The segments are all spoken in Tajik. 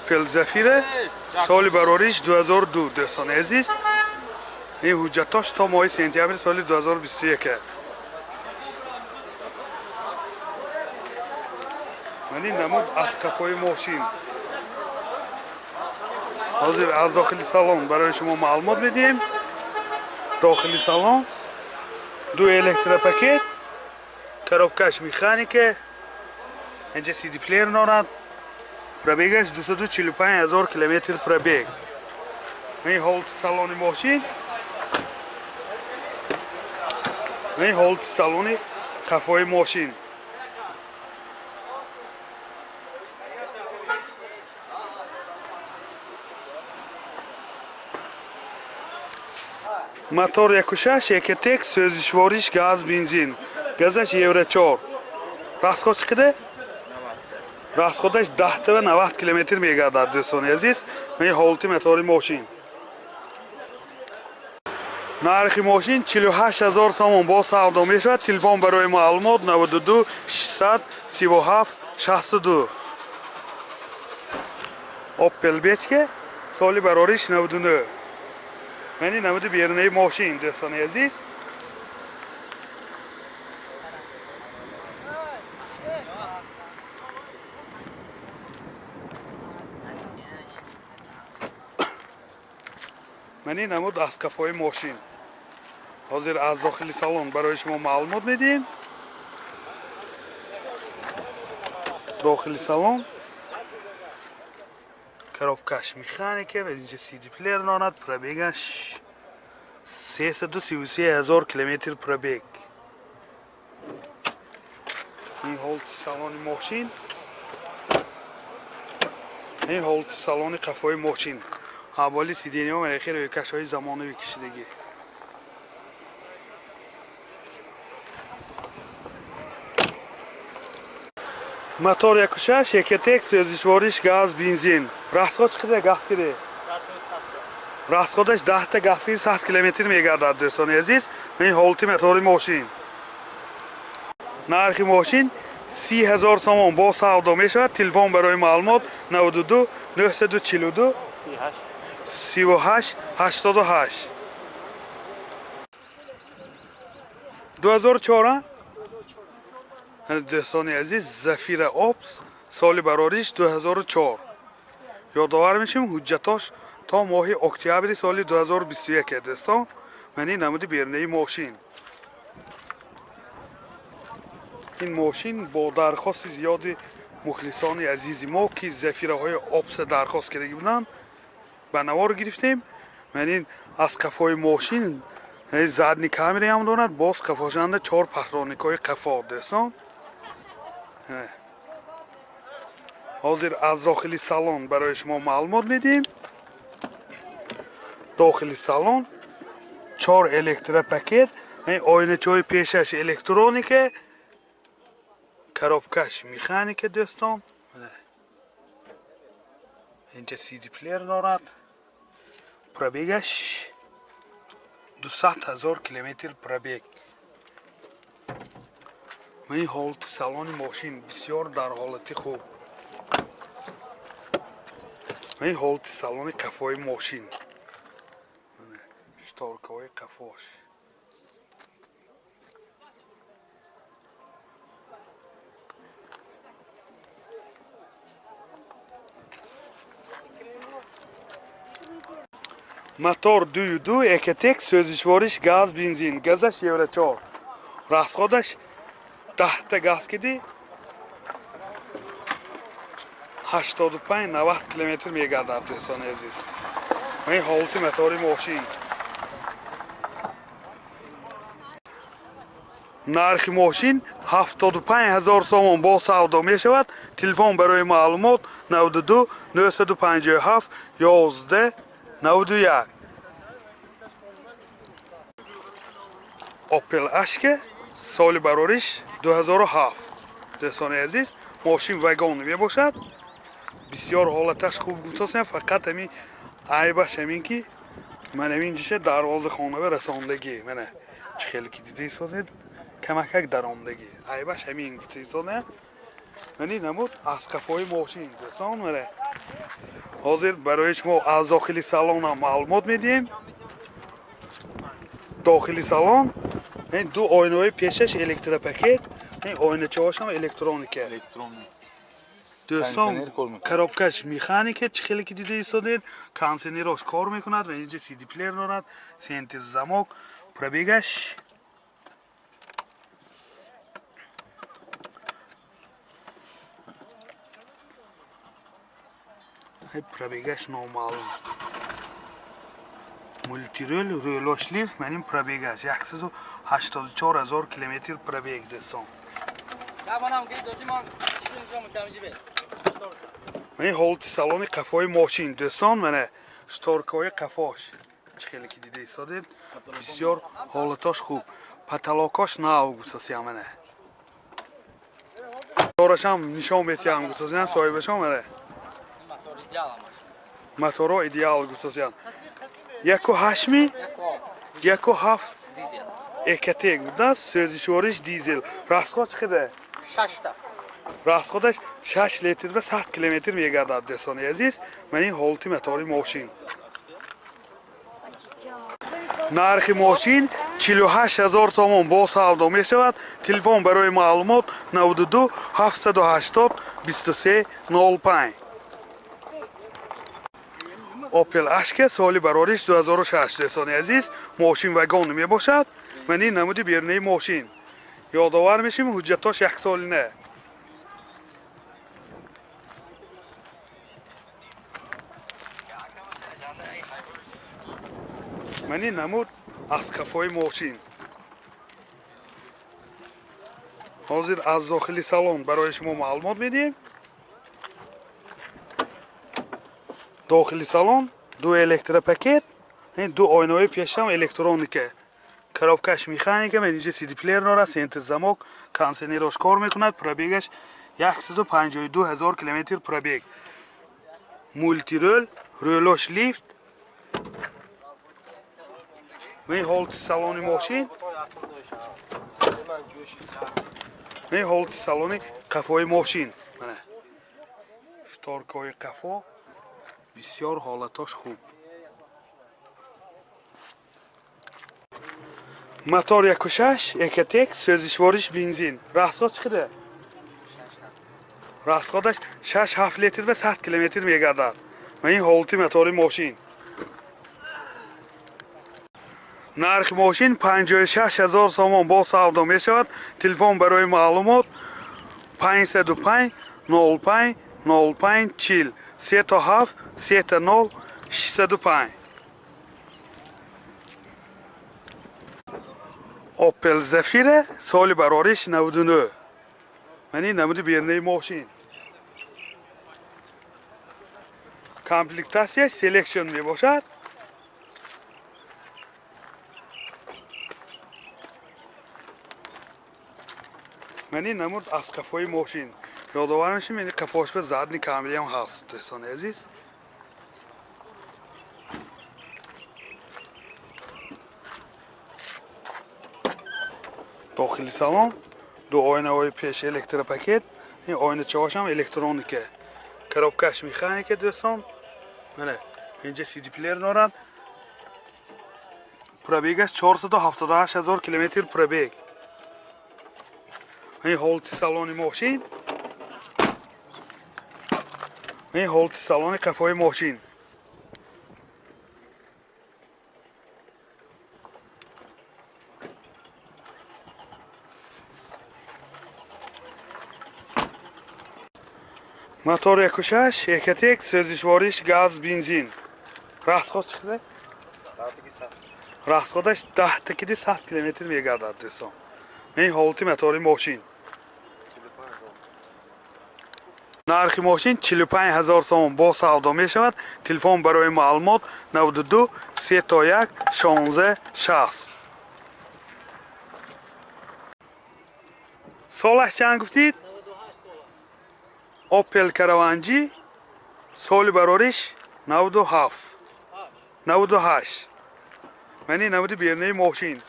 Opel Zafira соли барориш 2002 дӯстони азиз. Ин ҳуҷҷатош то моҳи сентябри соли 2021. Ман ин намуд аз қафои мошин. Ҳозир аз дохили салон барои шумо маълумот медиҳем. Дохили салон ду электропакет, коробкаш механика, инҷа CD плеер дорад. Пробегаш 245 ҳазор километр пробег. Ин ҳолати салони мошин. Ин ҳолати салони қафои мошин. Мотор 1.6 Ecotec, сӯзишвориш газ, бензин. Газаш Евро 4. Расход чӣ қадар? Расходаш 10 90 километр мегардад, дӯстони азиз. Ин ҳолати мотори мошин. Нархи мошин 48 ҳазор сомон бо савдо мешавад. Телефон барои маълумот 92 637 62. Opel Bechke соли барориш 99. Ман ин намуди берунаи мошин, дӯстони азиз. Ман ин намуд аз қафои мошин. Ҳозир аз дохили салон барои шумо маълумот медиҳем. Дохили салон коробкаш механика, инҷа CD плеер дорад, пробегаш 333 ҳазор километр пробег. Ин ҳолати салони мошин. Ин ҳолати салони қафои мошин. Ҳаволи сиденьяҳо ва рӯйкашҳои замонавӣ кашидагӣ. Мотор 1.6 Ecotec, сӯзишвориш газ, бензин. Расход чӣ қадар газ киде? Расходаш 10 та газ киди 100 километр мегардад, дӯстони азиз. Ин ҳолати мотори мошин. Нархи мошин 30 ҳазор сомон бо савдо мешавад. Телефон барои маълумот 92 942 38 88. 2004. Дӯстони азиз, Зафира Опс соли барориш 2004. Ёдовар мешавем, ҳуҷҷатош то моҳи октябри соли 2021, дӯстон. Ман ин намуди берунаи мошин. Ин мошин бо дархости зиёди мухлисони азизи мо, ки Зафираҳои Опса дархост кардагӣ буданд, ба навор гирифтем. Ман ин аз қафои мошин задний камераам дорад, боз қафошанда 4 патроникҳои қафо, дӯстон. Ҳозир аз дохили салон барои шумо маълумот медиҳем. Дохили салон 4 электропакет, оиначаҳои пешаш электроника, коробкаш механика, дӯстон. Инҷа CD плеер дорад. Пробегаш 200 ҳазор километр пробег. Ин ҳолати салони мошин бисёр дар ҳолати хуб. Ин ҳолати салони қафои мошин. Шторкаҳои қафош. Мотор 2.2 Ecotec, сӯзишвориш газ, бензин. Газаш Евро 4. Расходаш 10 та газ киди 85-90 километр мегардад, дӯстони азиз. Ин ҳолати мотори мошин. Нархи мошин 75 ҳазор сомон бо савдо мешавад. Телефон барои маълумот 92 957 11 91. Opel Ashke соли барориш 2007. Дӯстони азиз, мошин вагон мебошад. Бисёр ҳолаташ хуб гуфтасем, фақат ҳамин айбаш ҳамин ки ман ҳамин ҷиша дарвозахонава расондагӣ. Мана чӣ хеле ки дида истодед, камакак даромдагӣ. Айбаш ҳамин гуфта истодем. Ман ин намуд аз қафои мошин, дӯстон, мана Ҳозир барои шумо аз дохили салон ҳам маълумот медиҳем. Дохили салон ду оинаҳои пешаш электропакет, оиначаҳош ҳам электроника. Дӯстон, коробкаш механика, чӣ хеле ки дида истодед, кондиционерош кор мекунад ва инҷа CD плеер дорад, центр замок, пробегаш номаълум. Мултирӯл, рӯлош лифт, манин пробегаш 184 000 километр пробег дӯстон. Ман ҳолати салони қафои мошин дӯстон, мана шторкаҳои қафош чӣ хеле ки дида истодед, бисёр ҳолатош хуб. Потолокош нав гуфтасиям мана. Моторашам нишон метиҳам гуфтасиям соҳибашон мана. Моторо идеал гуфтасиям. 1.8 ми? 1.7 Экотек буда, сӯзишвориш дизел. Расход чӣ қадар? Расходаш 6 литр ва 100 километр мегардад дӯстони азиз. Ман ин ҳолати мотори мошин. Нархи мошин 48 000 сомон бо савдо мешавад. Телефон барои маълумот 92 780 23 05. Opel Ashka соли барориш 2006 дӯстони азиз, мошин вагон мебошад. Ман ин намуди берунаи мошин. Ёдовар мешим, ҳуҷҷатош як солина. Ман ин намуд аз қафои мошин. Ҳозир аз дохили салон барои шумо маълумот медиҳем. Дохили салон ду электропакет, ду оинаҳои пешам электроника. Коробкаш механика, инҷа CD плеер дорад, центр замок, кондиционерош кор мекунад, пробегаш 152 000 километр пробег. Мултирӯл, рӯлош лифт. Ман ҳолати салони мошин. Ман ҳолати салони қафои мошин. Мана шторкаҳои қафо бисёр ҳолатош хуб. Мотор 1.6 Экотек, сӯзишвориш бензин. Расход чӣ қадар? Расходаш 6-7 литр ва 100 километр мегардад. Ман ин ҳолати мотори мошин. Нархи мошин 56 000 сомон бо савдо мешавад. Телефон барои маълумот 505 05 05 40 37 30 605. Opel Zafira соли барориш 99. Ман ин намуди берунаи мошин. Комплектатсия Selection мебошад. Ман ин намуд аз қафои мошин. Ёдовар мешим, ин қафош ба задни камериам ҳаст дӯстони азиз. Дохили салон ду оинаҳои пеш электропакет, ин оиначаҳош ҳам электроника. Коробкаш механика дӯстон. Мана инҷа CD плеер дорад. Пробегаш 478 000 километр пробег. Ин ҳолати салони мошин. Ин ҳолати салони қафои мошин. Мотор 1.6 Экотек, сӯзишвориш газ, бензин. Расход чӣ қадар? Расходаш 10 100 километр мегардад дӯстон. Ин ҳолати мотори мошин. Нархи мошин 45 000 сомон бо савдо мешавад. Телефон барои маълумот 92 31 16 60. Солаш чанд гуфтид? Opel Caravan G соли барориш 97 98. Ман ин намуди берунаи мошин.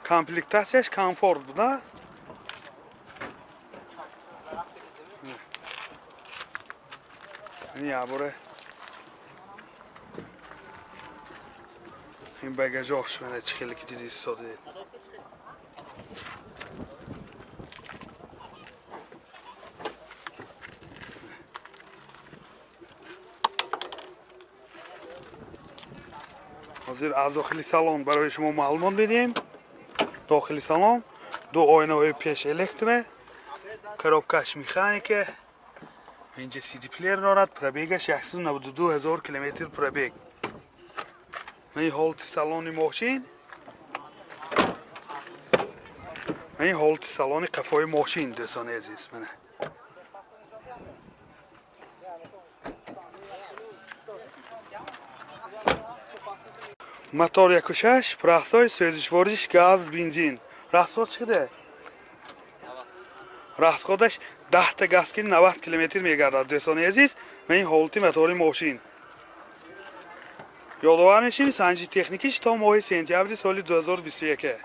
Комплектатсияш комфорт буда. Ин ябора Ин багажош мана чӣ хеле ки диди истодед. Ҳозир аз дохили салон барои шумо маълумот медиҳем. Дохили салон ду оинаҳои пеш электро, коробкаш механика, инҷа CD плеер дорад, пробегаш 192 000 километр пробег. Ин ҳолати салони мошин, ин ҳолати салони қафои мошин, дӯстони азиз. Мана мотор 1.6, простой, сӯзишвориш газ, бензин. Расход чӣ қадар? Расходаш 10 та газ ки 90 километр мегардад, дӯстони азиз. Ин ҳолати мотори мошин. Ёдовар мешавем, санҷи техникиш то моҳи сентябри соли 2021.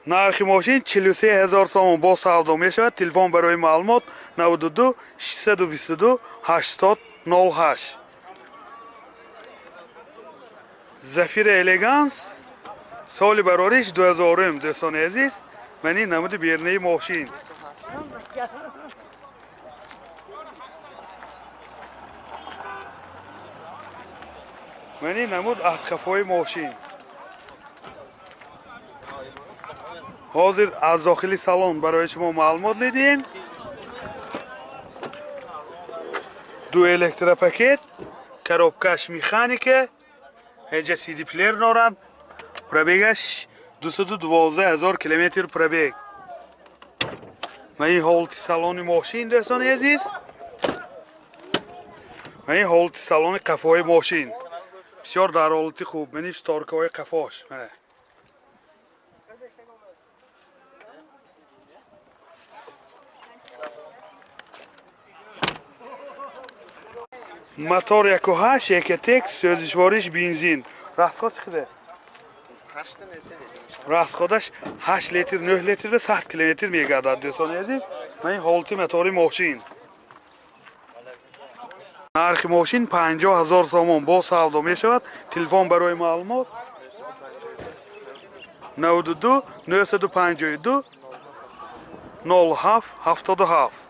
Нархи мошин 43 000 сомон бо савдо мешавад. Телефон барои маълумот 92 622 80 08. Зафира Элеганс соли барориш 2000, дӯстони азиз. Ман ин намуди берунаи мошин. Ман ин намуд аз қафои мошин. Ҳозир аз дохили салон барои шумо маълумот медиҳем. Ду электропакет, коробкаш механика, ҳеҷа CD плеер дорад, пробегаш 212 000 километр пробег. Ман ин ҳолати салони мошин, дӯстони азиз. Ман ин ҳолати салони қафои мошин. Бисёр дар ҳолати хуб. Ман ин шторкаҳои қафош. Мана. Мотор 1.8 Экотекс, сӯзишвориш бензин. Расход чӣ қадар? Расходаш 8 литр, 9 литр ва 100 километр мегардад, дӯстони азиз. Ман ин ҳолати мотори мошин. Нархи мошин 50 000 сомон бо савдо мешавад. Телефон барои маълумот 92 952 07 77.